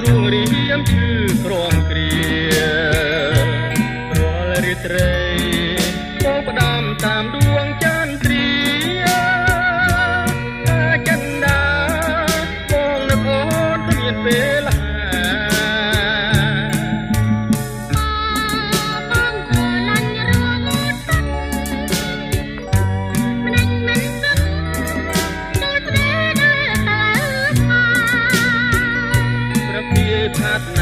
រួងរៀមឈឺក្រំគ្រា រាល់រាត្រីបងផ្ដាំតាមដួងចន្ទ្រា ចិន្តា បងនឹកអូនគ្មានពេល។ បងស្រឡាញ់រងទឹក ម្នាក់មិនសឹងចូលស្នេហ៍ដែលទៅផា ប្រពាផាត់